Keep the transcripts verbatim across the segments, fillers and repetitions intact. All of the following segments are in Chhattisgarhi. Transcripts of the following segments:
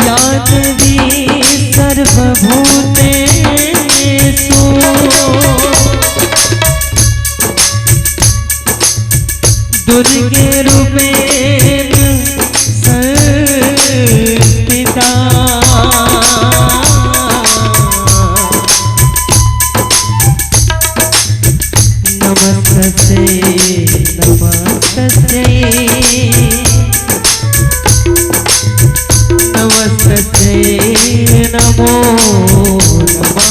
या देवी सर्वभूतेषु दुर्गे रूपेण संस्थिता। नमस्तस्यै, नमस्तस्यै, नमस्तस्यै नमो नमः।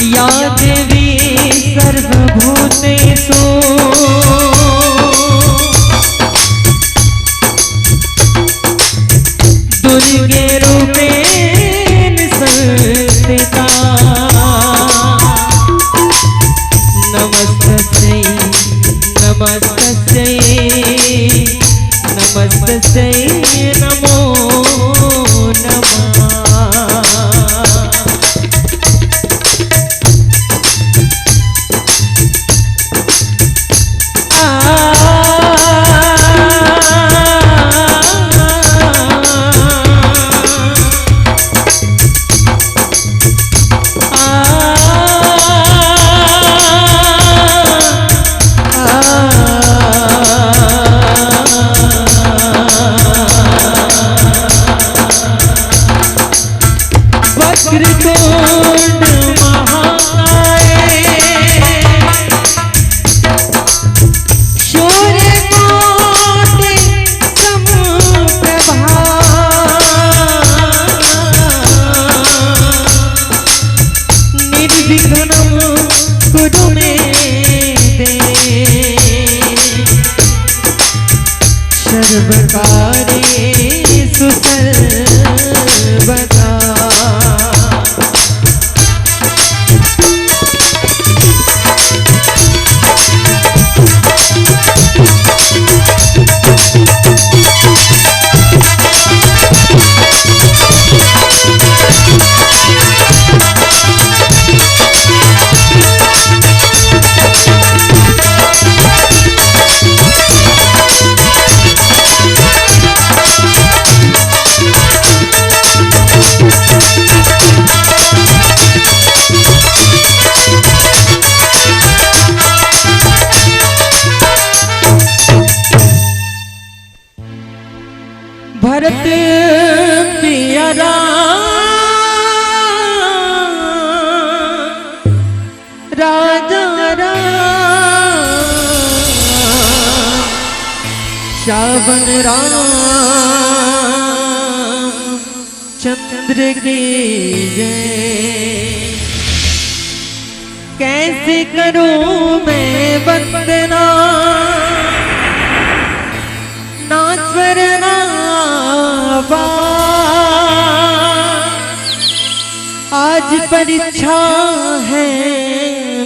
या देवी सर्वभूतेषु दुर्गे रूपेण संस्थिता। नमस्तस्यै, नमस्तस्यै, नमस्तस्यै नमो नमः। वक्रतुंड महाकाय, सूर्यकोटि समप्रभा, निर्विघ्नं कुरु मे देव, सर्वकार्येषु सर्वदा। भरत पिया राम, राजा राम, श्यावन राम चंद्र की जय। कैसे करूं मैं वंदना नाथ वरना बा। आज परीक्षा है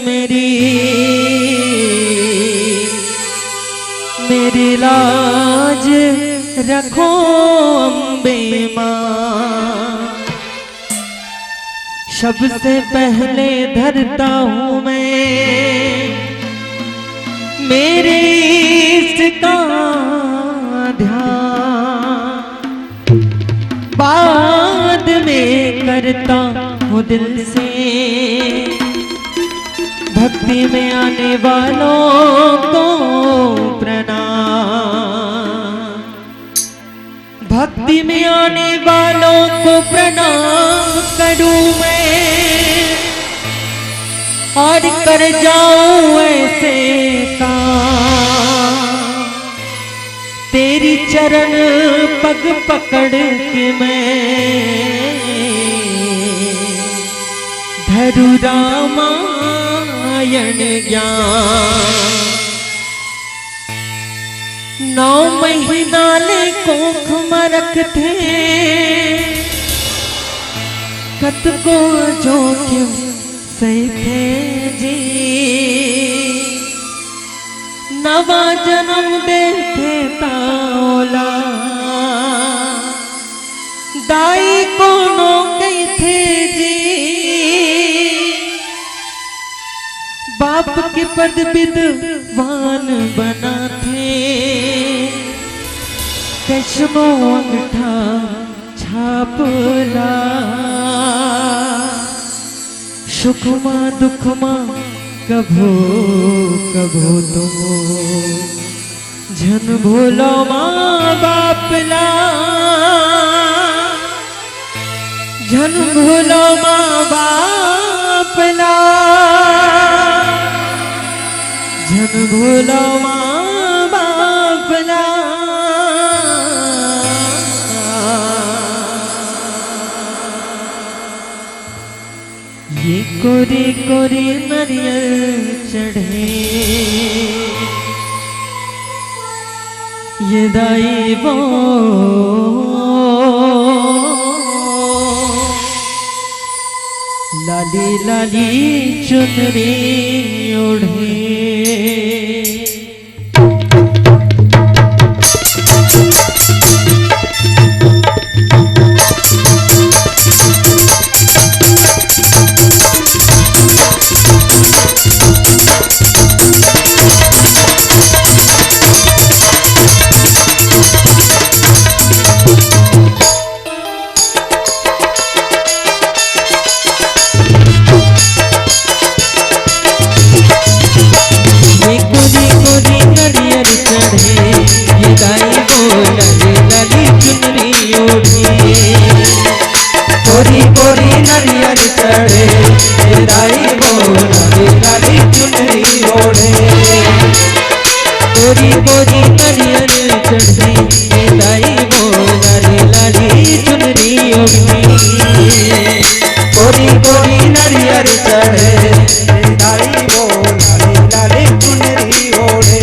मेरी, मेरी लाज रखो अम्बे माँ। सबसे पहले धरता हूँ मैं मेरे इष्ट का दिल से भक्ति में आने वालों को प्रणाम। भक्ति में आने वालों को प्रणाम करूं मैं, और कर जाऊं ऐसे काम। तेरी चरण पग पकड़ के मैं धरू रामायण ज्ञान। नौ महीना ले कोख म रखथे, कतको जोखिम सहिथे जी। नवा जनम देथे त ओला दाई कोनो कहिथे जी। बाप के पद विद्वान बनाथे, कइसनो अंगठा छाप ला। सुख मा दुख मा कभू कभू तुम झन भूलो माँ बाप ला, झन भूलो माँ बाप ला, झन भूलो माँ बाप ला। ये कोरी कोरी नरियर चढ़े, ये दाई वो लाली लाली चुनरी ओढ़े। ये कोरी कोरी नरियर चढ़े, ये दाई वो लाली लाली चुनरी ओढ़े। कोरी कोरी नरियर चढ़े, ये दाई वो लाली लाली चुनरी ओढ़े। कोरी कोरी नरियर चढ़े, ये दाई वो लाली लाली चुनरी ओढ़े। कोरी कोरी नरियर चढ़े, दाई वो लाली लाली चुनरी ओढ़े।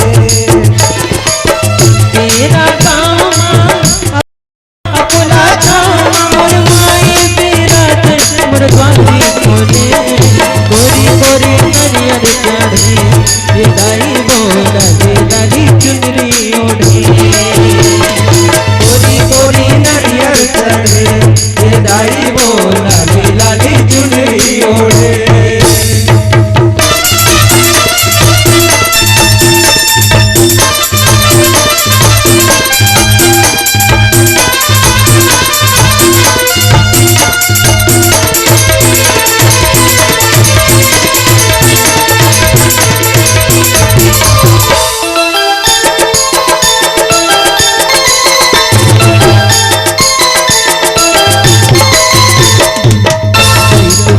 तेरा गाँव माँ, अकोला गाँव माँ, मोर माई तेरा ते मोर द्वारी खोले। कोरी कोरी नरियर चढ़े, ये दाई वो लाली लाली चुनरी ओढ़े। कोरी कोरी नरियर चढ़े, ये दाई वो लाली लाली चुनरी ओढ़े।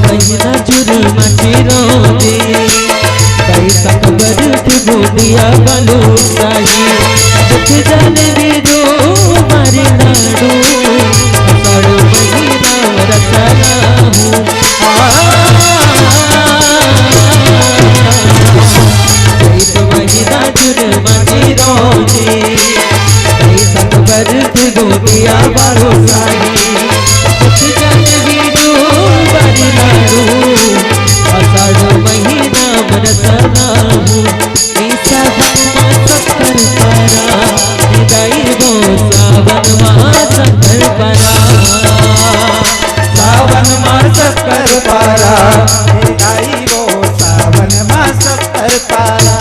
महीना जुर्म चिरौंजी, बैसख बरत गोंदिया बालूशाही, दुख जल बिरु मारे लाडू, आषाढ़ महीना रसना हूँ। आ, चैत महीना जुर्म चिरौंजी, बैसख बरत गोंदिया बालूशाही, दुख जल बिरु मारे लाडू, आषाढ़ महीना बरसना हूँ, ई सावन मा शक्कर पारा, ई दाई वो सावन मा शक्कर पारा। सावन मा शक्कर पारा, ई दाई वो सावन मा शक्कर पारा।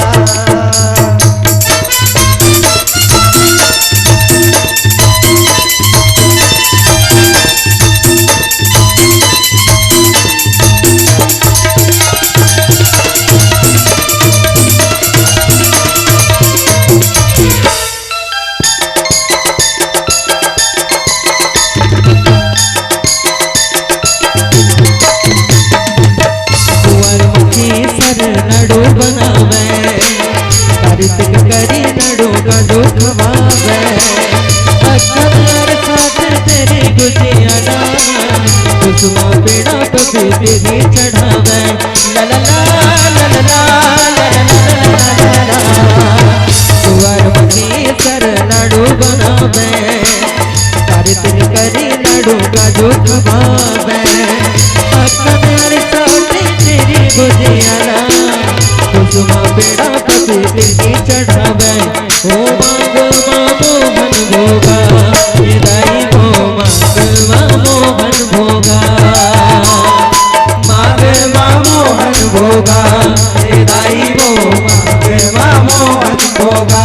अखन अरसा तेरी गुजियाना, कुसुमा पेड़ा पपीते भी चढ़ावे। ला ला ला, ला ला ला, ला ला ला, ला ला ला। सुअर मनी सर लाडू बनावे, तारे तिल करी लाडू काजू खवावे। अखन अरसा तेरी गुजियाना, कुसुमा पेड़ा पपीते भी चढ़ावे। ओ मांग मा मोहन भोगा, ए दाई वो मांग मा मोहन भोगा। मांग मा मोहन भोगा, ए दाई वो मांग मा मोहन भोगा।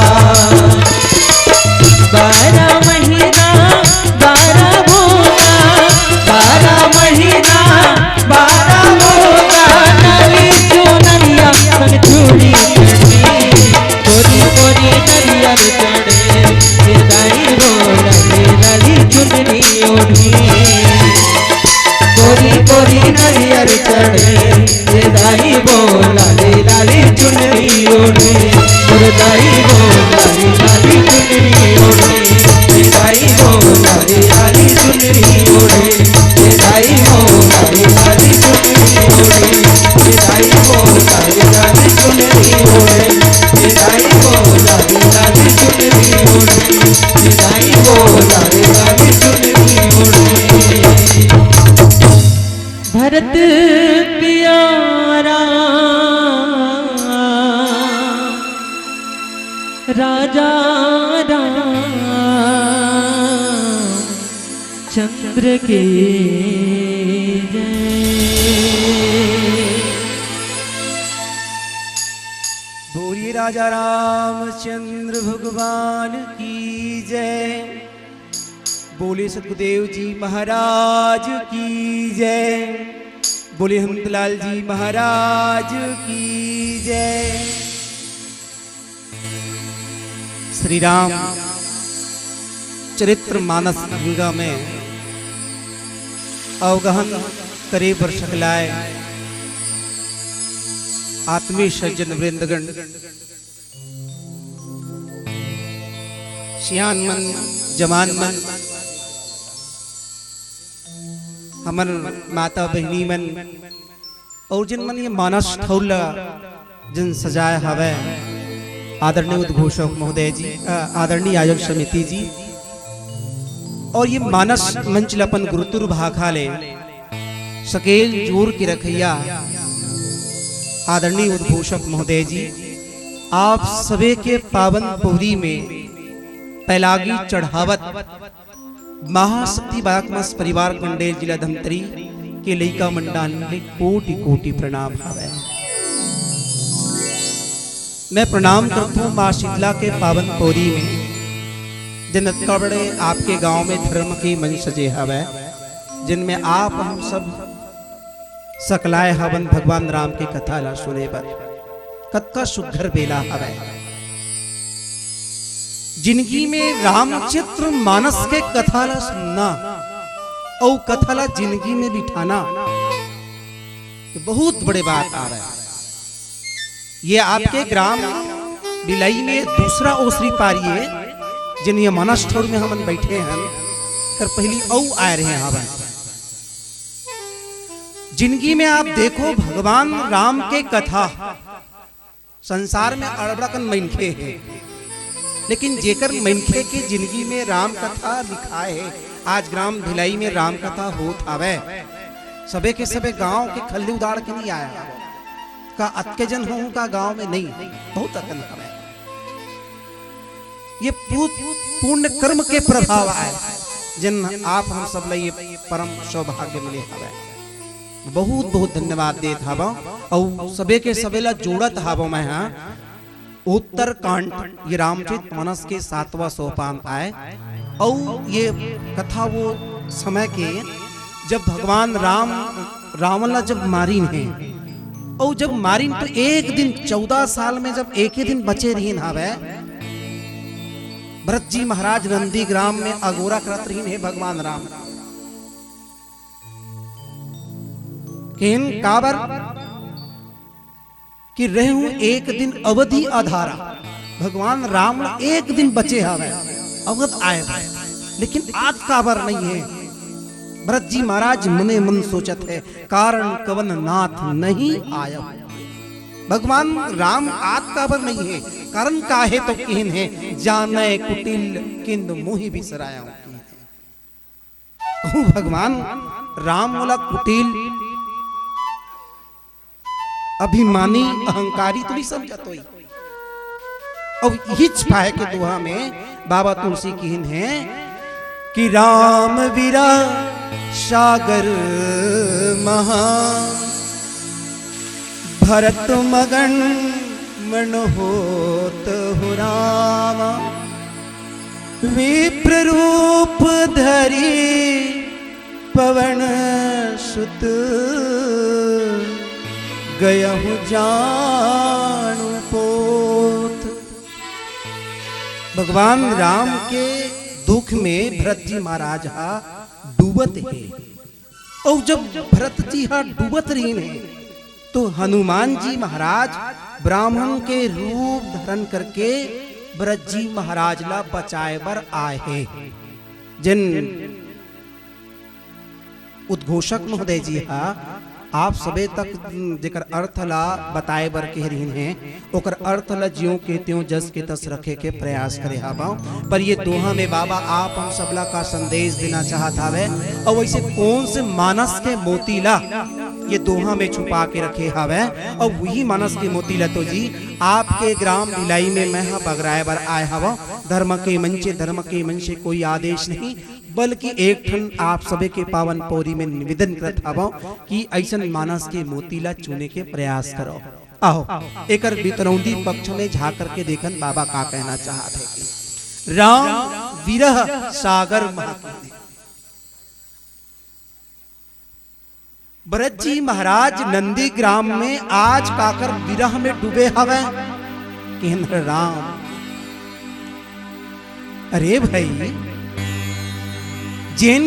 बारह महीना, बारह भोगा, बारह महीना, बारह भोगा, लाली चुनरिया संग चूड़ी चढ़े, कोरी कोरी नरियर चढ़े, ए दाई वो लाली लाली चुनरी ओढ़े। कोरी कोरी नरियर चढ़े, ए दाई वो लाली लाली चुनरी ओढ़े। मोर दाई वो लाली लाली चुनरी ओढ़े, ए दाई वो लाली लाली चुनरी ओढ़े। ए दाई वो लाली लाली चुनरी ओढ़े, ए दाई वो लाली लाली चुनरी ओढ़े, ए दाई वो लाली लाली चुनरी ओढ़े, ए दाई वो लाली लाली चुनरी ओढ़े। भरत प्यारा राजा राम चंद्र के जय। बोलिए राजा रामचंद्र भगवान की जय। बोले सतगुरुदेव जी महाराज की जय। बोले हनुमंतलाल जी महाराज की जय। श्री राम चरित्र मानस गंगा में अवगहन करे बर सकलाय आत्मीय सज्जन वृंदगण, सियान मन, जवान मन, हमर माता बहिनी मन, अउ जिन मन ये मानस ठउर ला जिन सजाय हवय, आदरणीय उद्घोषक महोदय जी, अ, आदरणीय आयोजक समिति जी, अउ ये मानस मंच ला अपन गुरुतुर भाखा ले सकेल जोर के रखइया आदरणीय उद्घोषक महोदय जी, आप सबे के पावन पौरी में पैलागी चढ़ावत महाशक्ति बाकमस परिवार कंडेल जिला धमतरी के लइका मन डाहन ले कोटि कोटि प्रणाम हवय। मैं प्रणाम करथों माँ शीतला के पावन पौरी में, जिन अतका बड़े आपके गांव में धर्म के मंच सजे हवय, जिनमें आप हम सब सकलाय हवन भगवान राम के कथा ला सुने बर। कतका सुघर बेला हवय। जिनगी में रामचरित मानस के कथा ला सुनना अउ कथा ला जिनगी में बिठाना, ये बहुत बड़े बात हवय। ये आपके ग्राम भिलाई में दूसरा ओसरी पारी हे, जिन ये मानस ठउर में हमन बइठे हन, कर पहिली अउ आय रहे हवन। जिनगी में आप देखो, भगवान राम के कथा, संसार में अड़बड़कन मनखे हे, लेकिन जेकर मनखे के जिनगी में राम कथा लिखाय हे, आज ग्राम भिलाई में राम कथा होत हवय, सबे के सबे गांव के खल्ली उदाड़ के नइ आय हवय। का अतके जन होहू का गांव में? नइ, बहुत अकन हवय। ये पू-, पुण्य कर्म के प्रभाव आय, जिन आप हम सब ला ये परम सौभाग्य मिले हवय। बहुत बहुत धन्यवाद देत हवं, अउ सबे के सबे ला जोड़त हवं मैं हा। उत्तरकांड, ये रामचरित मानस के सातवां सोपान आय, अउ ये कथा वो समय के, जब भगवान राम रावण ला जब मारिन हे, अउ जब मारिन तो एक दिन, चौदह साल में जब एक ही दिन बचे रहिन हवय, भरत जी महाराज नंदीग्राम में अगोरा करत रहिन हे भगवान राम। केन काबर कि रहूं एक दिन अवधि आधारा। भगवान राम एक दिन बचे हवय अवध आए बर, लेकिन आज काबर नहीं है? भरत जी महाराज मने मन सोचत है, कारण कवन नाथ नहीं आयो। भगवान राम आज काबर नहीं है, कारण काहे तो किहिन है, जाने कुटिल किंद मोहि बिसरायो। कहूं भगवान राम मोला कुटिल, अभिमानी, अहंकारी तो नहीं समझत होई। अब इच पाए के दोहा में बाबा तुलसी किहिन है कि राम विरह सागर महा, भरत मगन मन होत हो रामा। विप्र रूप धरी पवन सुत गयहु जानु पोत। भगवान राम के दुख में भरत जी महाराज हा डूबत हे। अउ जब भरत जी हा डूबत रहिन हे, तो हनुमान जी महाराज ब्राह्मण के रूप धारण करके भरत जी महाराज ला बचाए बर आए हे। जिन उद्घोषक महोदय जी हा आप सबे तक जेकर अर्थ ला बताए बर कह रहिन हे, ओकर अर्थ ला ज्यों के त्यों जस के तस रखे के प्रयास करे हावव। पर ये दोहा में बाबा आप हम सबला का संदेश देना चाहत हावे, अउ वैसे कौन से मानस के मोती ला ये दोहा में छुपा के रखे हावे, अउ वही मानस के मोती ला तो जी आपके ग्राम भिलाई में मैं हा बगराए बर आए हावव। धर्म के मंचे, धर्म के मंचे कोई आदेश नहीं, बल्कि एक ठन आप सबे के पावन पौरी में निवेदन करत हावव कि ऐसन मानस के मोती ला चुने के प्रयास करो। आहो, एकर बितरौंदी पक्ष में झांक करके देखन बाबा का कहना चाहत हे कि राम विरह सागर महाकीने। भरत जी महाराज नंदीग्राम में आज काकर विरह में डूबे हवय। केंद्र राम, अरे भाई, जेन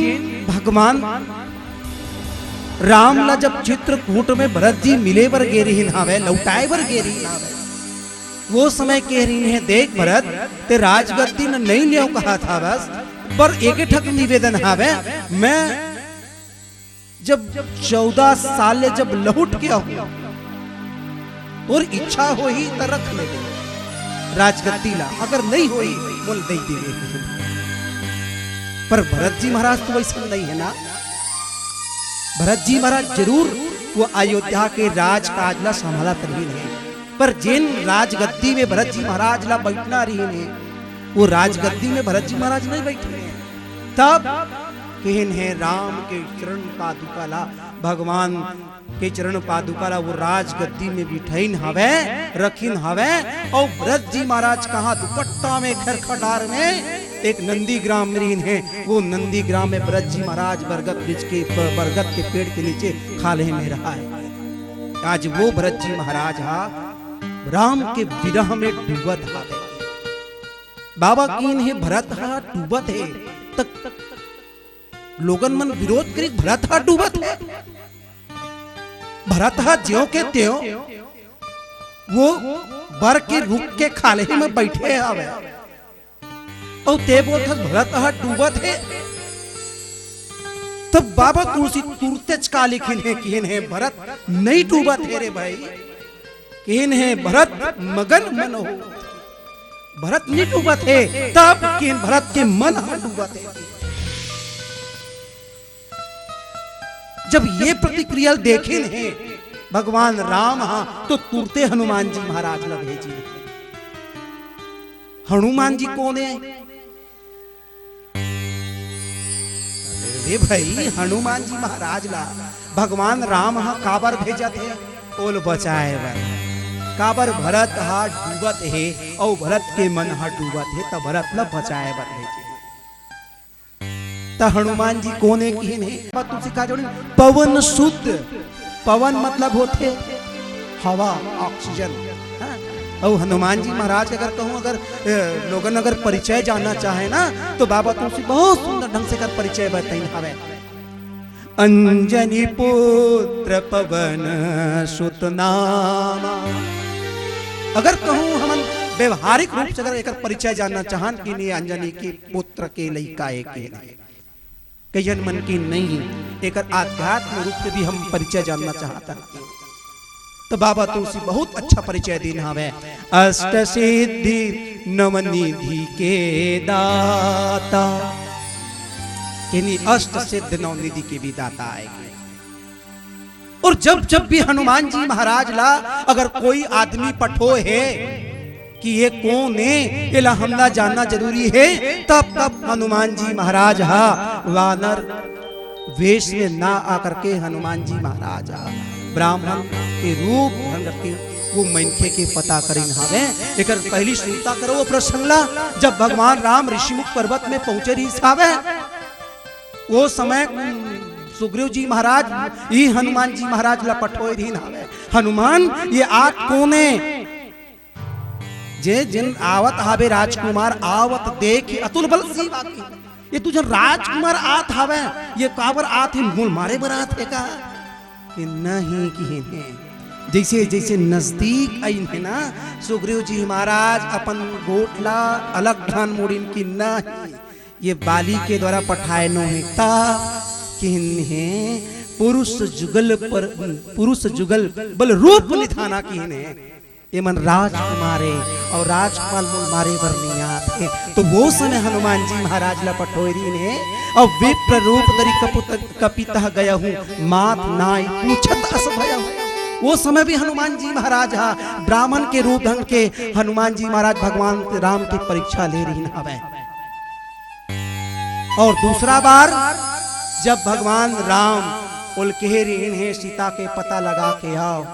भगवान राम ला जब चित्रकूट में भरत जी मिले बर गे रहिन हावय, लौटाए बर गे रहिन हावय, वो समय कह रहिन हे, देख भरत, ते राजगद्दी न नहीं लियो कहा था बस, पर एक ठक निवेदन हावय, मैं जब चौदह साल ले जब लहुट के आहूं, तोर इच्छा होही त रख लेबे राजगद्दी ला, अगर नहीं होही मोल दे देबे। पर भरत जी महाराज तो वैसा नहीं है ना। भरत जी महाराज जरूर वो अयोध्या के राजकाज ला संभालत रहिन हे, पर जेन राजगद्दी में भरत जी महाराज ला बैठना रहिन हे, वो राजगद्दी में भरत जी महाराज नहीं बैठे हैं। तब केहन हे राम के चरण पादुका ला, भगवान के चरण पादुका ला वो राजगद्दी में बिठाइन हवे, रखिन हवे। अउ भरत जी महाराज कहा दुपट्टा में खरखटार में एक नंदीग्राम में रहिन हे, वो नंदीग्राम में भरत जी महाराज बरगद वृक्ष के, ब-, बरगद के पेड़ के नीचे खाल्हे में रहा है। आज वो भरत जी महाराज हा राम के विरह में डूबत हावे। बाबा कीन हे भरत हा डूबत हे, त लोगन मन विरोध करी, भरत हा डूबत हे। भरत हा ज्यों के त्यों वो बर के रुख के खाल्हे में बैठे हवे। अउ ते बोलथस भरत हा डूबत हे। तब बाबा तुलसी तुरतेच का लिखिन हे, किहिन हे भरत नहीं डूबत हे रे भाई, किहिन हे भरत मगन मन हो। भरत नहीं डूबत हे, तब किहिन भरत के मन हा डूबत हे। जब ये प्रतिक्रिया देखे ने भगवान राम हा, तो तुरते हनुमान जी महाराज ला भेजे। हनुमान जी कोन हे? अरे भाई, हनुमान जी महाराज ला भगवान राम हा काबर भेजत हे? ओल बचाए बर। काबर भरत हा डूबत हे, अउ भरत के मन हा डूबत हे, त भरत ला बचाए बर भेजे। त हनुमान जी कोने किहिन हे? बाबा तुलसी का जोड़िन, पवन सुत। पवन मतलब होथे हवा, ऑक्सीजन। हाँ? अउ हनुमान जी महाराज अगर कहूँ, अगर, ए, लोगन अगर परिचय जानना चाहे ना, तो बाबा तुलसी बहुत सुंदर ढंग से कर परिचय बताइन हवे। अंजनी पुत्र पवन सुत नामा। अगर कहूँ हमन व्यवहारिक रूप से अगर एकर परिचय जानना चाहन कि ये अंजनी के पुत्र के लइका ए के नहीं, कइयन मन के नहीं, एकर आध्यात्म रूप से भी हम परिचय जानना चाहत हन। तो बाबा तुलसी बहुत अच्छा परिचय दीन हवे, अष्ट सिद्धि नव निधि के दाता। यानी अष्ट सिद्ध नव निधि के भी दाता आए। और जब जब भी हनुमान जी महाराज ला अगर कोई आदमी पठोय हे कि ये कोन ए, एला हमला जानना जरूरी हे, तब तब हनुमान जी महाराज हा वानर वेश में ना आकर के हनुमान जी महाराज हा ब्राह्मण के रूप धर करके वो मनखे के पता करिन हावे। एकर पहली सुरता करो वो प्रसंग ला, जब भगवान राम ऋषिमुख पर्वत में पहुंचे रहिस हावे, वो समय सुग्रीव जी महाराज ही हनुमान जी महाराज ला पठोय रहिन हावे, हनुमान ये आत कोन ए? जे जिन आवत हावे राजकुमार, आवत देख अतुल बल सीमा की, ये दू झन राजकुमार आत हावे, ये काबर आत हे, मोला मारे बर आत हे का? कि नहीं किहिन हे। जैसे जैसे नजदीक आइन हे ना, सुग्रीव जी महाराज अपन गोठ ला अलग ठान मोड़िन कि नहीं, ये बाली के द्वारा पठाए नो हे ता किहिन हे, पुरुष जुगल पर, पुरुष जुगल बल रूप निधाना किहिन हे। ये मन राजकुमार ए और राजकुमार मोला मारे बर नहीं आत हे। तो वो समय हनुमान जी महाराज ला पठोय रहिन हे और विप्र रूप धरि कपुत-, कपितह गयहूँ मात नाई पूछत अस भयहूँ। वो समय भी हनुमान जी महाराज हा ब्राह्मण के रूप धर के हनुमान जी महाराज भगवान राम के परीक्षा ले रहिन हावे। और दूसरा बार जब भगवान राम ओला कहे रहिन हे सीता के पता लगा के आव,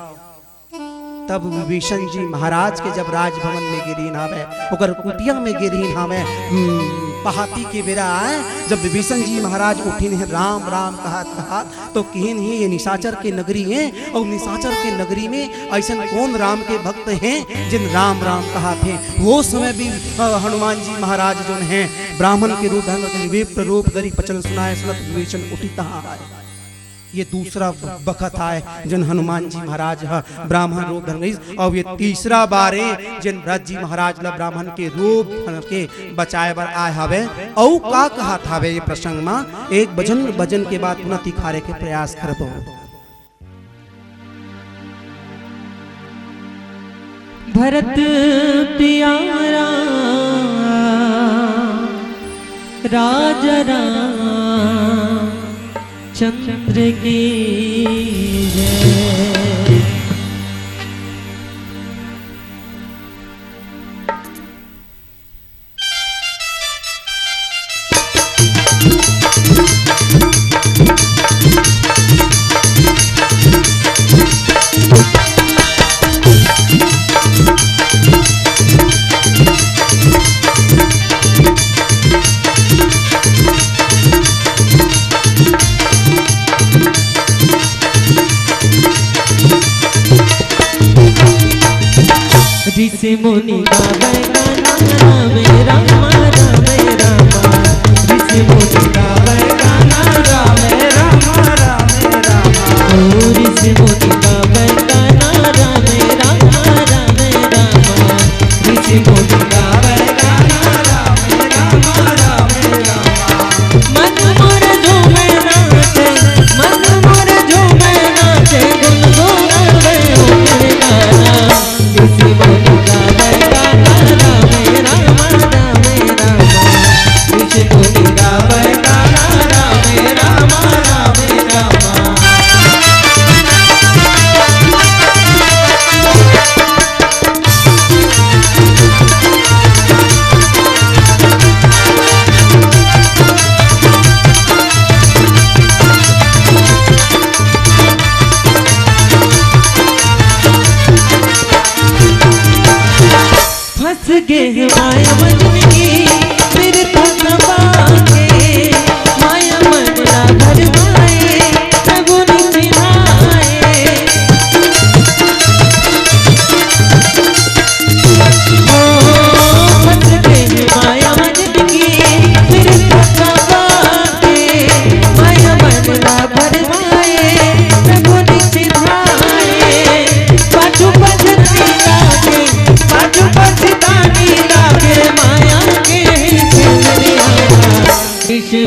तब विभीषण जी महाराज के जब राजभवन में गे रहिन हावे, ओकर कुटिया में गे रहिन हावे, हम्म, पहाती के बेरा आय, जब विभीषण जी महाराज उठिन हे राम राम कहत कहत, तो किहिन हे ये निशाचर के नगरी हे, और निशाचर के नगरी में अइसन कोन राम के भक्त हे जिन राम राम कहत हे। वो समय भी, अ, हनुमान जी महाराज जोन हे ब्राह्मण के रूप धर के विप्र रूप धरि बचन सुनाय सुनत विभीषण उठित हे। ये दूसरा बखत आय, जन हनुमान जी महाराज ह ब्राह्मण रूप धर गइस, और ये तीसरा बार ए, जन भरत जी महाराज ला ब्राह्मण के रूप धर के बचाए बर आय हावे। अउ का कहत हावे ये प्रसंग मा, एक भजन, भजन के बाद पुनः तिखारे के प्रयास करबो। भरत प्यारा राजा राम चंद्र की जय। ऋषि मुनि गावे गाना राम राम राम राम। ऋषि मुनि गावे गाना राम राम राम राम। ओ ऋषि मुनि गावे गाना राम राम राम राम। ऋषि मुनि गावे गाना राम राम राम राम। मन मोर झूमे नाचे, मन मोर झूमे नाचे, गुनगुनावे ओकर गाना। ऋषि मुनि गावे गाना राम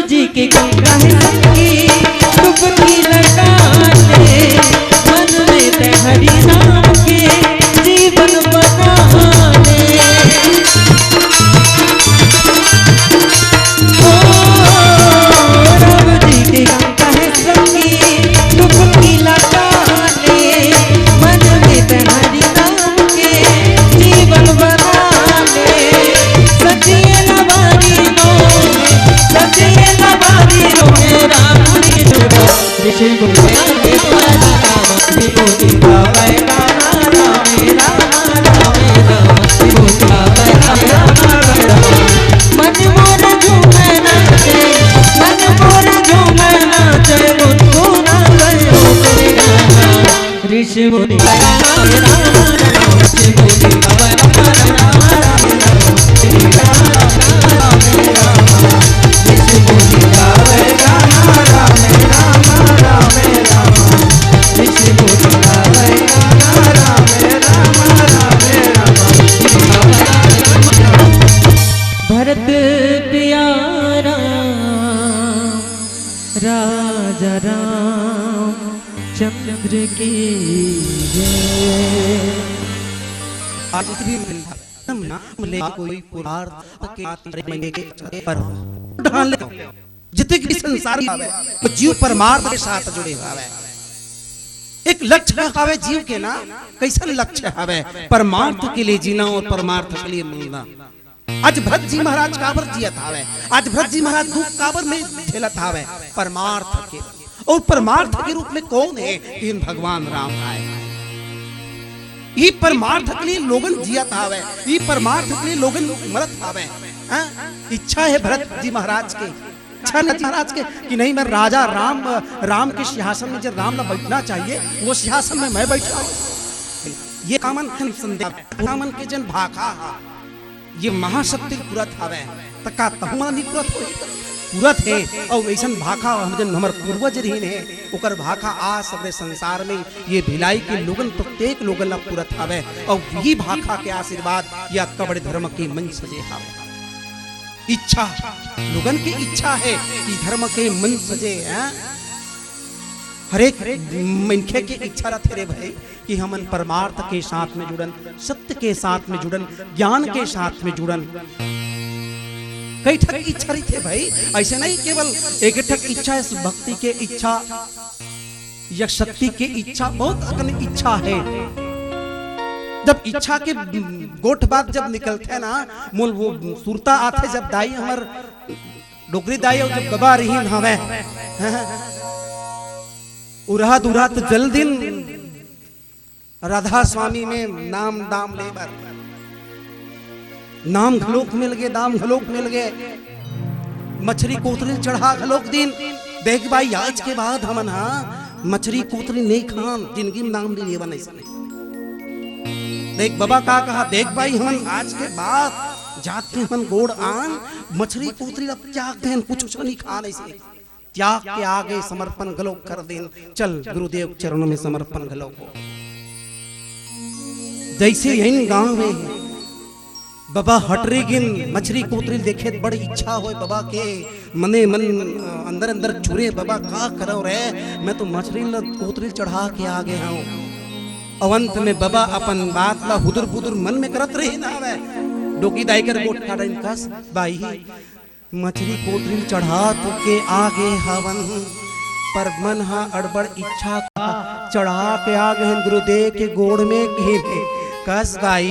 जी के गंगा है सखी, डुबकी लगा ले, मन में ते हरि नाम के जीवन बना ले। ओ, राम जी के गंगा है सखी, डुबकी लगा ले, मन में ते हरि नाम के जीवन बना ले। सखी लबारी नो, सखी लबारी नो, राम जी नो। ऋषि मुनि मन मोर झूमे नाचे, मन मोर झूमे नाचे, गुनगुना गयो तेरे गाना। ऋषि मुनि भरत प्यारा राजा रामचंद्र की जय। आज भी नाम ले कोई पुरुषार्थ के आत्मा के पर ढाल ले। जितने भी संसार में आवे, वो जीव परमार्थ के साथ जुड़े हुए आवे। एक लक्ष्य हवे जीव के ना, कैसन लक्ष्य हवे? परमार्थ के लिए जीना और परमार्थ के लिए मरना। आज भरत जी महाराज काबर जियत हावे, आज भरत जी महाराज दुख काबर में झेलत हावे? परमार्थ के। और परमार्थ के रूप में कौन है? इन भगवान राम आए। ये परमार्थ के लिए लोगन जियत हावे, ये परमार्थ के लिए लोगन मरत हावे। हाँ? इच्छा है भरत जी महाराज के, इच्छा है महाराज के कि नहीं, मैं राजा राम, राम के सिंहासन में जब राम ला बैठना चाहिए, वो सिंहासन में मैं बैठा हूँ। ये कामन के संदेश, कामन के जन भाखा हा। ये महाशक्ति पुरत हवे, त का तहु मन नहीं पुरत होही? पुरत हे। अउ अइसन भाखा हम जन हमर पूर्वज रहिन हे, ओकर भाखा आज सगरे संसार में ये भिलाई के लोगन, प्रत्येक लोगन ला पुरत हवे। अउ यही भाखा के आशीर्वाद ये अतका बड़े धर्म के मंच सजे हवे। इच्छा, लोगन के इच्छा हे कि धर्म के मंच सजे, हैं? हर एक मनखे के इच्छा रथे रे भाई कि हमन परमार्थ के साथ में जुड़न, सत्य के साथ में जुड़न, ज्ञान के साथ में जुड़न। कई ठक इच्छा रहिथे भाई, ऐसे नहीं केवल एक ठक इच्छा है, भक्ति के इच्छा या शक्ति के इच्छा, बहुत अकन इच्छा है। जब इच्छा के गोठ बात जब निकलथे ना, मोल वो सुरता आथे, जब दाई हमर डोकरी दाई अउ जब बबा रहिन हवे, उरहा दुरहा तो जल दिन राधा स्वामी में नाम दाम ले बर। नाम घलोक मिल गे, दाम घलोक मिल गे। मछरी कोतरी चढ़ा घलोक दिन। देख भाई, आज के बाद हमन हा मछरी कोतरी नहीं खान, जिंदगी में नाम नहीं लेवन ऐसा नहीं। देख बाबा का कहा, देख भाई, हमन आज के बाद जात के हमन गोड़ आन, मछरी कोतरी अब त्याग देन, कुछ नहीं खान ऐसे। त्याग के आगे समर्पण घलोक कर देन। चल गुरुदेव चरणों में समर्पण घलोक हो। जैसे यही गांव में बाबा हटरी गिन मछरी कोतरी देखे, बड़ इच्छा होय बाबा के, मने मन, अ, अंदर अंदर चुरे, बाबा का करो रे, मैं तो मछरी ल कोतरी चढ़ा के आ गए हूँ। अउ अंत में बाबा अपन बात ला हुदुर बुदुर मन में करत रहिन हवे। डोकी दाई कर गोठ काटन, कस बाई, मछरी कोतरी चढ़ा तो के आगे हवन, पर मन हा अड़बड़ इच्छा का चढ़ा के आ गए गुरुदेव के गोड़ में, कहे, कस बाई,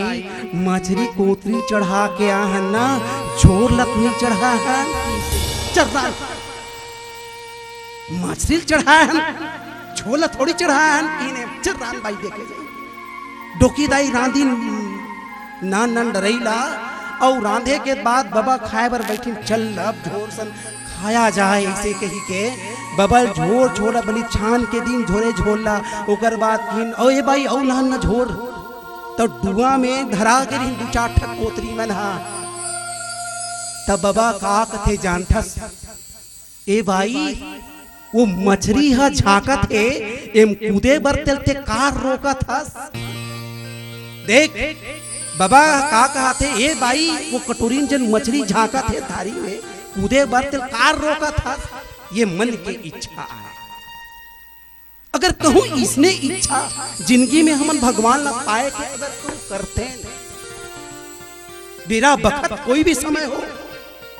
मछरी कोतरी चढ़ा के आ हन ना, झोर लतनी चढ़ा हन। चर्रा मछरी चढ़ा हन, झोर ला थोड़ी चढ़ा हन, इने चर्रान बाई देखे जाए। डोकी दाई रांधी नान नान डरई ला, अउ रांधे के बाद बाबा खाए बर बैठिन, चल अब झोर सन खाया जाए, अइसे कहिके बबा झोर छोर बली छान के दिन झोरे झोर ला। ओकर बाद किहिन, "ओ ए बाई, अउ लान न झोर।" त डुआ में धरा के रिहिन दू चार ठक कोतरी मन हा। त बबा का कथे जानथस, "ए बाई, वो मछरी ह झांकत हे, एम कूदे बर तेल ते कार रोकत हस?" देख, बबा का कहत हे, "ए बाई, वो कटोरी में जन मछरी झांकत हे थारी में, कूदे बर तेल कार रोकत हस?" ये मन के इच्छा आय। अगर कहूँ इसने इच्छा जिंदगी में हमन भगवान ला पाए के अगर कहूँ करतेन, बेरा बखत कोई भी समय हो,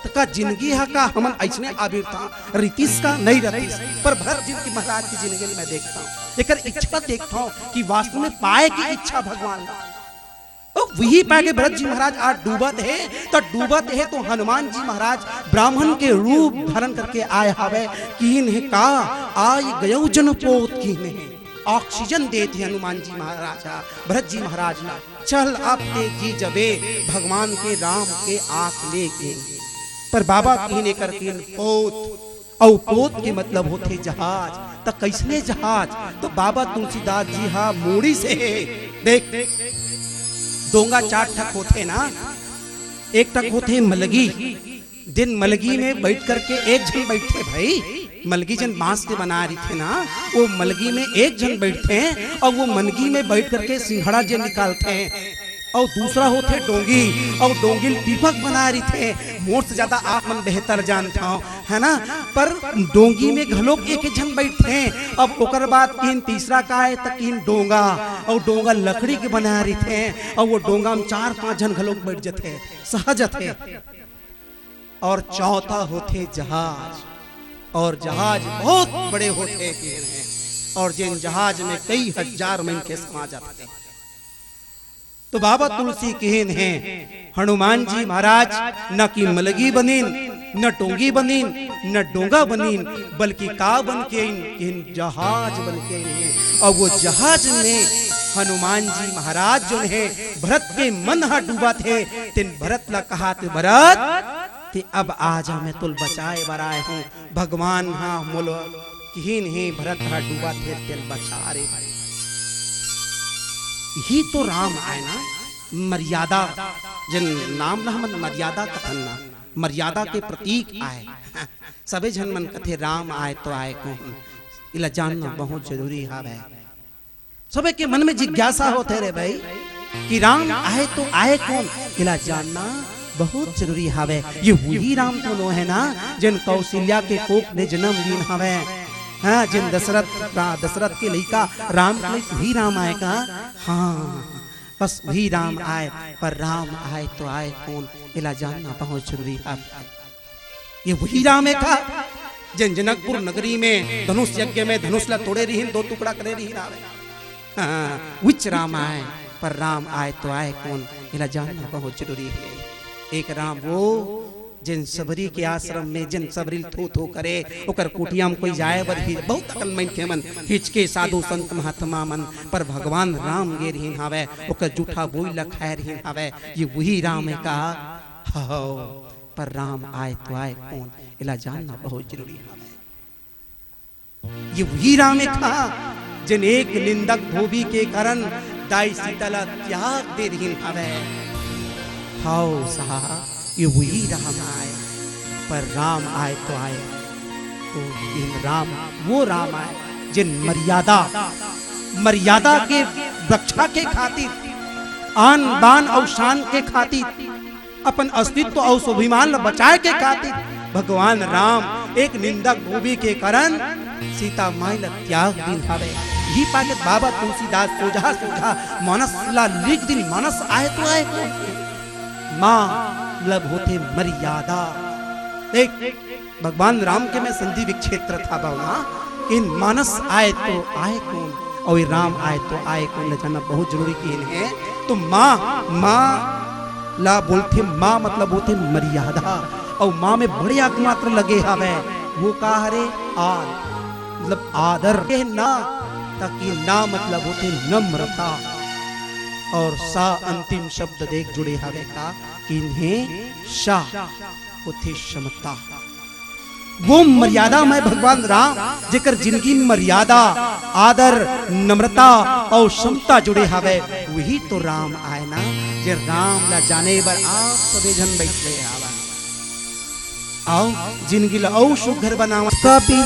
त का जिंदगी हा का हमन अइसने आबिरता रितिस का नइ रतिस? पर भरत जी के महाराज की जिंदगी में मैं देखता हूँ, एकर इच्छा देखता हूँ कि वास्तव में पाए की इच्छा भगवान ला। अउ वही पाए के भरत जी महाराज आज डूबत हे, त डूबत हे तो हनुमान जी महाराज ब्राह्मण के रूप धारण करके आए हावय। किहिन हे का, "आय गयो जन पोत" किहिन हे। ऑक्सीजन देत हे हनुमान जी महाराज हा भरत जी महाराज ला, "चल अब ते जी जबे भगवान के राम के आंख ले के।" पर बाबा किहिन एकर किहिन पोत, अउ पोत के मतलब होथे जहाज। त कइसने जहाज? तो बाबा तुलसीदास जी हा मोड़ी से हे। देख, डोंगा चार ठक होथे ना, एक ठक होथे मलगी, जिन मलगी में बैठ करके एक झन बैठथे भाई, मलगी जिन बांस के बना रहिथे ना, वो मलगी में एक झन बैठथे अउ वो मलगी में बैठ करके सिंघड़ा जे निकालथे, अउ दूसरा होथे डोंगी, अउ डोंगी ल दीपक बना रहिथे। मोर से ज्यादा आप मन बेहतर जानथव, है ना? पर डोंगी में घलोक एक झन बैठथे। अब ओकर बाद किहिन तीसरा का आय, त किहिन डोंगा, अउ डोंगा लकड़ी के बना रहिथे, अउ वो डोंगा में चार पांच झन घलोक बैठ जथे, सहज थे। और चौथा होथे जहाज, और जहाज बहुत बड़े होथे किहिन हे, और जिन जहाज में कई हजार मनखे समा जाथे। तो बाबा तुलसी किहिन हे, हनुमान जी महाराज न कि मलगी बनिन, न टोंगी बनिन, न डोंगा बनिन, बल्कि का बन के आइन? किहिन जहाज बन के आइन हे। अउ वो जहाज में हनुमान जी महाराज जोन हे, भरत के मन हा डूबत हे, तेन भरत ला कहत हे, "भरत, ते अब आ जा, मैं तोल बचाए बर आए हूँ।" भगवान हा मोला किहिन हे, भरत हा डूबत हे, तेल बचा रे भाई। यही तो राम आय ना, मर्यादा, जिन नाम ला हमन मर्यादा कथन ना, मर्यादा के प्रतीक आय। सबे झन मन कथे राम आय तो आय कोन, एला जानना बहुत जरूरी हावय। सबे के मन में जिज्ञासा होथे रे भाई कि राम आय तो आय कोन, एला जानना बहुत जरूरी हावय। ये वही राम तो नो हे ना, जिन कौशल्या के कोख में जन्म लीन हावय। हाँ, जिन दशरथ, रा-, दशरथ के लइका राम के लइका, वही राम आय का? हाँ, बस वही राम आय, पर राम आय तो आय कोन, एला जानना बहुत जरूरी हावय। ये वही राम हे का, जेन जनकपुर नगरी में धनुष यज्ञ में धनुष ला तोड़े रिहिन, दो टुकड़ा करे रिहिन हावय। हाँ, विच राम आय, पर राम आय तो आय कोन, एला जानना बहुत जरूरी हे। एक राम वो, जेन सबरी के आश्रम में, जेन सबरी ल थू थू करे, ओकर कुटिया में कोई जाए बर ही, बहुत अकल मनखे मन हिचके, साधु संत महात्मा मन, पर भगवान राम गे रिहिन हावय, ओकर जूठा बोई ला खाए रिहिन हावय। ये वही राम हे का? हव। पर राम आय तो आय कोन, एला जानना बहुत जरूरी हावय। ये वही राम हे का, जेन एक निंदक धोबी के कारण दाई सीता ला त्याग दे रिहिन हावय। हव साहब, ये वही राम आय, पर राम आय तो आय, तो इन राम, वो राम आय, जेन मर्यादा, मर्यादा के रक्षा के खातिर, आन बान अउ शान के खातिर, अपन अस्तित्व अउ स्वाभिमान ल बचाए के खातिर भगवान राम एक निंदक धोबी के कारण सीता माई ल त्याग दीन हावय। इही पाके बाबा तुलसीदास सोझा सोझा मानस ला लिख दीन, मानस आय तो आय कोन, मा मतलब होथे मर्यादा। देख, भगवान राम के मैं संधि विच्छेद करत हावंव ना, कि मानस आय तो आय कोन, अउ ये राम आय तो आय कोन, ल जानना बहुत जरूरी किहिन हे। तो मा, मा ला बोलथे, मा मतलब होथे मर्यादा, अउ मा में बड़े अक मात्रा लगे हावय, वो का हरे? आद, मतलब आदर। ये ना, ताकि ना मतलब होथे नम्रता, अउ सा अंतिम शब्द देख जुड़े हावय का, किहिन हे शा होथे क्षमता। वो मर्यादा में भगवान राम, जेकर जिंदगी में मर्यादा, आदर, नम्रता अउ समता जुड़े हवय, वही तो राम आय ना। जे राम ला जाने बर आप सबे झन बइठे हवा। अउ जिंदगी ला अउ सुघर बनावा। का भी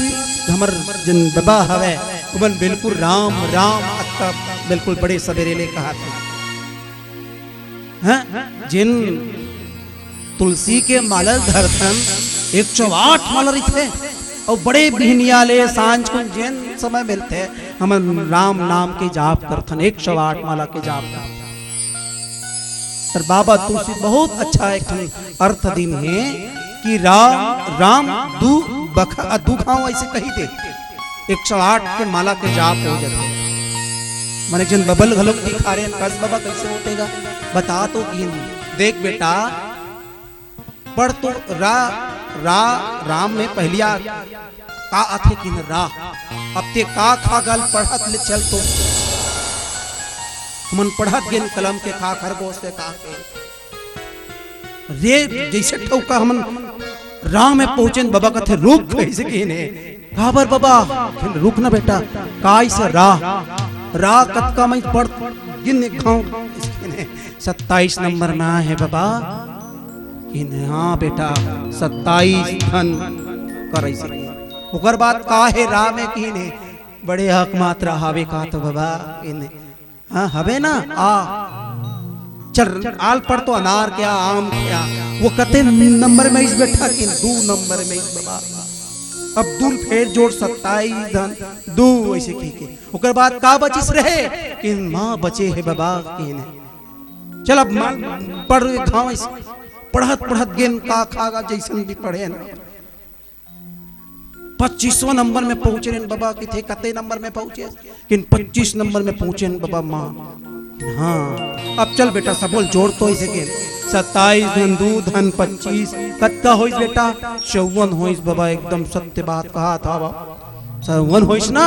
हमर जन बबा हवय, उमन बिल्कुल राम, राम अतका बिल्कुल बड़े सबेरे ले कहा थे। हैं? जिन तुलसी के माला ल धरथन, एक सौ आठ माला रहिथे, अउ बड़े बिहनिया ले सांझ को जेन समय मिलथे, हमन राम नाम के जाप करथन, एक सौ आठ माला के जाप करथन। पर बाबा तुलसी बहुत अच्छा एक ठन अर्थ दिन हे कि राम, राम दू बख-, दू घांव ऐसे कही दे। एक सौ आठ के माला के जाप हो जाथे। माने जन बबल घलोक दिखा रहे हैं, कस बाबा कैसे होते गा? बता तो गिन। देख बेटा, पढ़ तो रा, रा, राम में पहलिया का आथे किन रा। अब ते का खा गल पढ़त ले चल तो। हमन पढ़त गेन कलम के खा खरगोश के का के। रे, जैसे ठौका हमन राह में पहुंचेन, बाबा कथे, "रुक," कइसे कहिन हे। "काबर बाबा?" कहिन, "रुक ना बेटा, का इसे राह, राह कतका मैं पढ़ गिन एक घांव," कइसे कहिन हे, "सत्ताईस नंबर में आए हे बाबा।" कहिन हे, "हाँ बेटा, सत्ताईस धन कर," अइसे कहिन। ओकर बाद का हे राह में कहिन हे, "बड़े हक मात्रा हावे का तो बाबा," कहिन हे। हाँ, हवे ना, आ। चल, आल पढ़ तो अनार के आ, आम के आ। वो कते नंबर में इस बेटा के? दू नंबर में इस बाबा। अब दू ल फेर जोड़, सत्ताईस धन दू, ऐसे कह के। ओकर बाद का बचिस रहे? कि माँ बचे हे बाबा, के ने। चल अब माँ पढ़ घाव इस, पढ़त पढ़त गेन का खा गा, जैसन भी पढ़े ना। पच्चीसवाँ नंबर में पहुंचे रेन बाबा, किथे कते नंबर में पहुंचे? किन पच्चीस नंबर में पहुंचे रेन बाबा माँ। हाँ, अब चल बेटा, सबोल जोड़ तो इसे के सत्ताईस धन दू धन पच्चीस, कतका होइस बेटा? चौवन होइस बाबा, एकदम सत्य बात कहा था बाबा, चौवन होइस ना।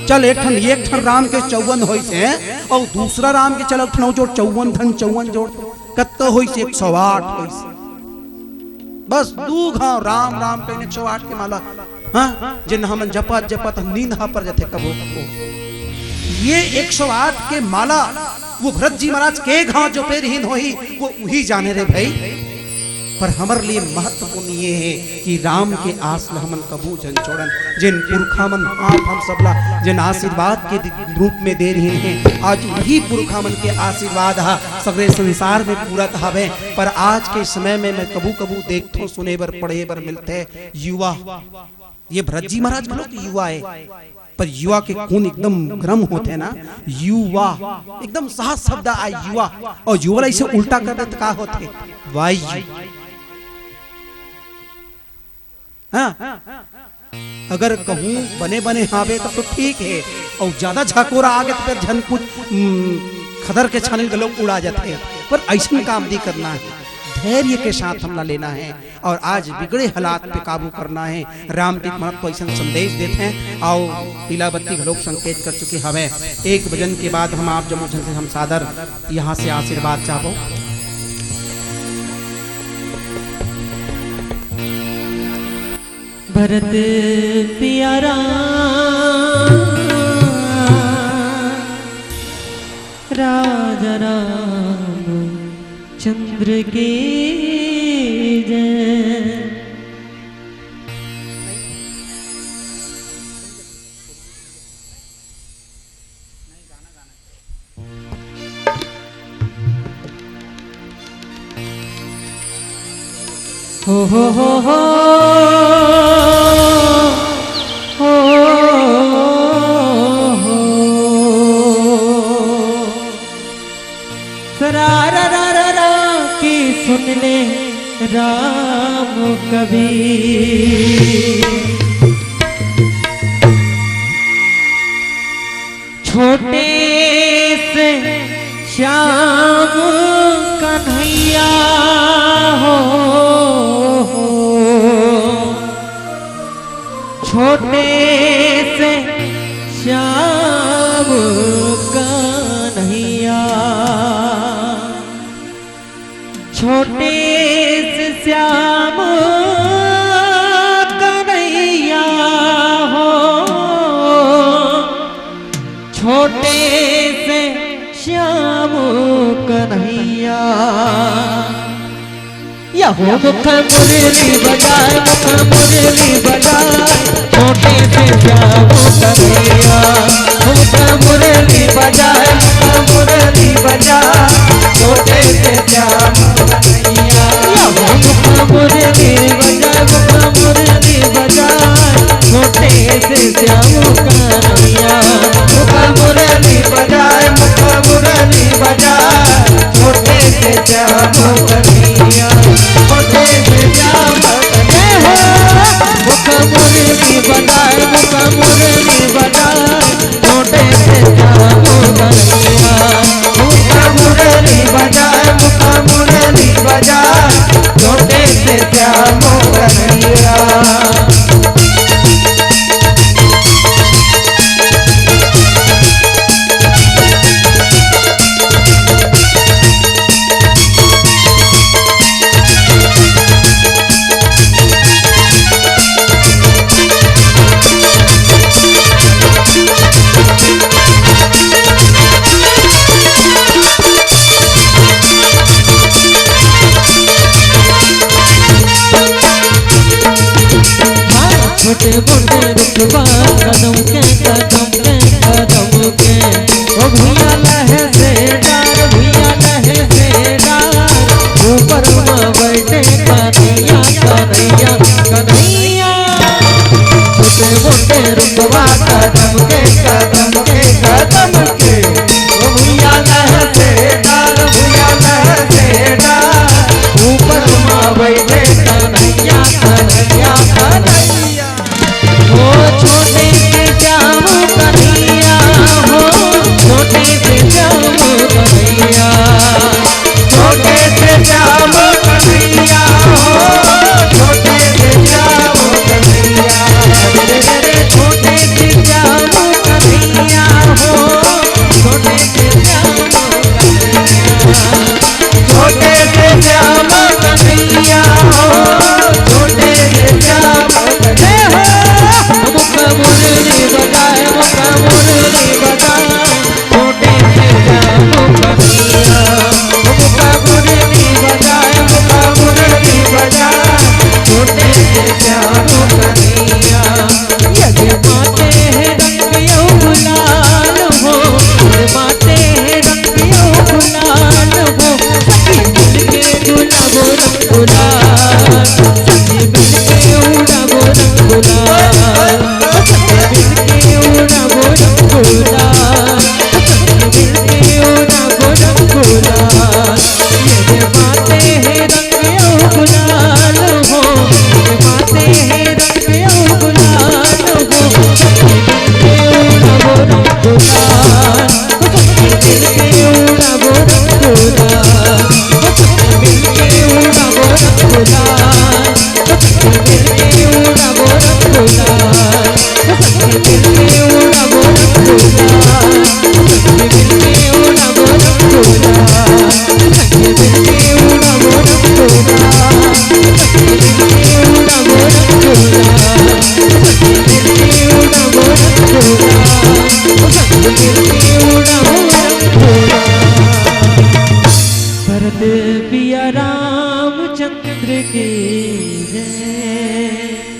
चल एक ठन, एक ठन राम के चौवन होइस हे, अउ दूसरा राम के चल एक ठन अउ जोड़, चौवन धन चौवन जोड़, कतका होइस? एक सौ आठ होइस। बस दू घाव राम राम कहिन एक सौ आठ के माला, हाँ, जेन हमन जपत जपत नींद हा पर जाथे कभो कभो। ये एक सौ आठ के माला वो भरत जी महाराज के घाव जपे रहिन होही, वो उही जाने रे भाई। पर हमर लिए महत्वपूर्ण ये हे कि राम के आस ल हमन कभू झन छोड़न। जेन पुरखा मन आप हम सबला जेन आशीर्वाद के दि-, रूप में दे रहिन हे, आज उही पुरखा मन के आशीर्वाद हा सगरे संसार में पूरत हवे। पर आज के समय में मैं कभू कभू देखथों, सुने बर, पढ़े बर मिलथे, युवा, ये भरत जी महाराज घलो के युवा हे, पर युवा के खून एकदम गरम होथे ना, युवा, एकदम सहज शब्द आय युवा, अउ युवा ला इसे उल्टा कर दे त का होथे? वायु। हाँ, अगर कहूँ बने बने हावे तब तो ठीक हे, अउ ज्यादा झकोरा आगे त फेर झन कुछ, उम, खदर के छानी घलो उड़ा जाथे। पर अइसन काम नइ करना हे, धैर्य के साथ हमला लेना हे। अउ आज बिगड़े हालात पे काबू करना हे। रामदीप महाराज तो अइसन संदेश देथे, अउ पीला बत्ती घलोक संकेत कर चुके हवे। एक बजन के बाद हम आप जम्मो झन से हम सादर यहाँ से आशीर्वाद चाहबो। भरत प्यारा राजा राम चंद्र की जय। हो, हो, हो, हो। हो, हो, हो। सरा रा रा रा रा की सुन ले राम कवि। छोटे से श्याम कन्हैया हो, छोटे से श्याम कन्हैया, छोटे से श्याम या हो मुख मुरली बजाए, मुख मुरली बजाए, छोटे से श्याम कन्हैया। मुख मुरली बजाए, मुख मुरली बजाए, छोटे से श्याम कन्हैया। या हो मुख मुरली बजाए, मुख मुरली बजाए, छोटे से श्याम कन्हैया। मुख मुरली बजाए, मुख मुरली बजाए, छोटे से श्याम कन्हैया, छोटे से श्याम कन्हैया। मुख मुरली बजाए, मुख मुरली बजाए, छोटे से श्याम कन्हैया। मुख मुरली बजाए, मुख मुरली बजाए, छोटे से श्याम कन्हैया। हाँ, छोटे मोटे रुखवा कदम के, कदम के, कदम के। ओ भुइया लहे से डार, भुइया लहे से डार, ऊपर मा बैठे कन्हैया, कन्हैया, कन्हैया। छोटे मोटे रुखवा कदम के, कदम के, कदम के। ओ भुइया लहे से डार, भुइया लहे से डार, ऊपर मा बैठे कन्हैया, कन्हैया, कन्हैया। ओ छोटे से श्याम कन्हैया हो, छोटे से श्याम कन्हैया। छोटे से श्याम कन्हैया हो, छोटे से श्याम कन्हैया। अरे रे रे, छोटे से श्याम कन्हैया हो, छोटे से श्याम कन्हैया। छोटे से श्याम कन्हैया हो, छोटे से श्याम कन्हैया हो। मुख मुरली बजाए, मुख मुरली बजाए, छोटे से श्याम कन्हैया। मुख मुरली बजाए, मुख मुरली बजाए, छोटे से श्याम कन्हैया। यदि माथे है रंग यौ गुलाल हो, यदि माथे है रंग यौ गुलाल हो, सखी मिलके गुलाबो रंग गुलाल, सखी मिलके उड़ाबो रंग गुलाल, सखी मिलके उड़ाबो रंग गुलाल, सखी मिलके उड़ाबो रंग गुलाल। ये माथे है रंग यौ गुलाल हो, ये माथे है रंग यौ गुलाल हो, सखी मिलके उड़ाबो रंग गुलाल, सखी मिलके उड़ाबो रंग गुलाल, सखी मिलके उड़ाबो रंग गुलाल। भरत पिया रामचंद्र की जय।